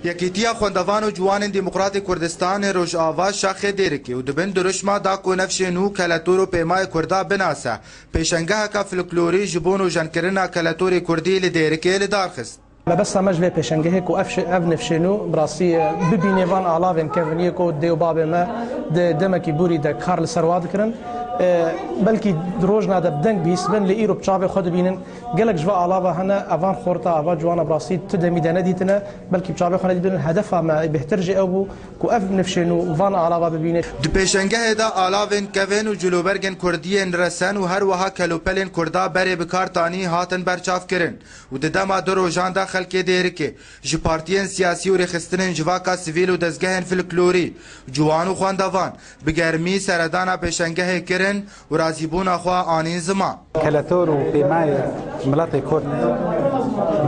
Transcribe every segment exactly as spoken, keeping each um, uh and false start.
Yekîtiya Xwendevan û Ciwanên Demokratê Kurdistanê Rojava şaxê Dêrikê û di bin dirûşma da ku nifşên nû, keletor û pêmayê Kurda binase. Pêşengeheke folklorî ji bo nûjenkirina keletorê Kurdî li Dêrikê li dar xist. Mebesta me ji vê pêşengehê ku ev şi-, ev nifşên nû bi rastî, e, bibînê van alavên kevin yê ku dê û babê me di demekî borî de kar li ser wa dikirin. E, belkî di rojna de bi deng bihîstibin, lê îro bi çavê xwe dibînin. Gelek ji va alava hene, evan xorta, eva ciwana bi rastî tu demî de nedîtine, belkî bi çavê xwe nedîtine. Hedefa me bêhtir jî ew bû ku ev nifşên û van alava bibîne. Di pêşengehê de alavên kevin û cilûbergên kurdî yên resen û her wiha kelûpelên kurda berê bi kar tanî hatin berçavkirin û di dema du rojan de xelkê Dêrikê ji partiyên siyasî û rêxistinên civaka sivîl û dezgehên folklorî, ciwan û xwendevan bi germî seredana pêşengehê kirin û razîbûna xwe anîn ziman. Keletor û pêmayê miletê Kurd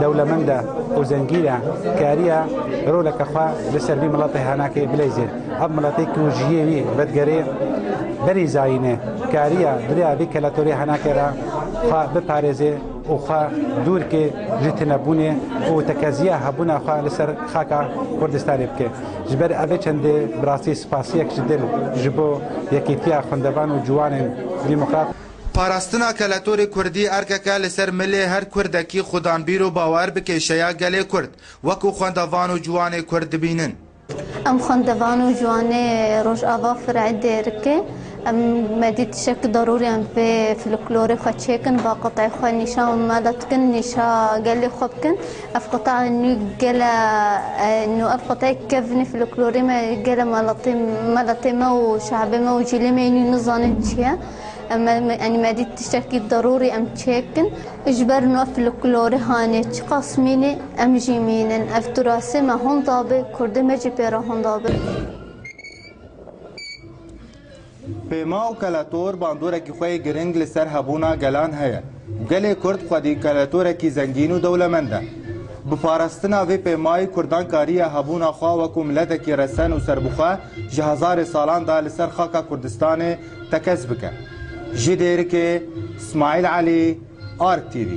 dewlemend e û zengîn e, kariye roleke xwe li ser vî miletê henekê bileyzê. Ev miletê ku ji yê wî vedigerê berî zayînê, kariye di riya vî keletorê henekê re xwe biparêzê û xwe dûr ke ji tinebûnê û tekeziya hebûna xwe li ser xaka Kurdistanê bike. Ji ber evê çendê bi rastî spasiyek ji dil ji bo Yekîtiya Xwendevan û Ciwanên Demokrat. Parastina keletorê Kurdî erkeke li ser milê her Kurdekî xudanbîr û bawer bi kêşeya gelê Kurd, wekû xwendevan û ciwanê Kurd dibînin. Em xwendevan û ciwanê Rojava Firê Dêrikê, em me dît tiştek darûrî em vê folklorê xwe çêkin, va qetayê xwe nîşa me de dikin, nîşa gelê xwe bikin. Ev qetayê nû gele, e, nû ev qetayê kevnî folklorê me gele meletê, meletê me û şehbê me û cîlê me nû nizanin çi ye. Em, em, yanî me dît tiştekî darûrî em çêkin. Ji ber nû ev folklorê hanê çiqas mînê, em jî mînin. Ev turasê me honda be, kurdê me jî pê re honda be. Pêma û keletor bandorekî xwe yê giring li ser hebûna gelan heye. Gelê Kurd xwedî keletorekî zengîn û dewlemend e. Bi parastina vê pêmayî Kurdan kariye hebûna xwe wekû miletekî resen û serbixwe ji hezarê salan de li ser xaka Kurdistanê tekez bike. Ji Dêrikê, Smaîl Elî, Ark T V.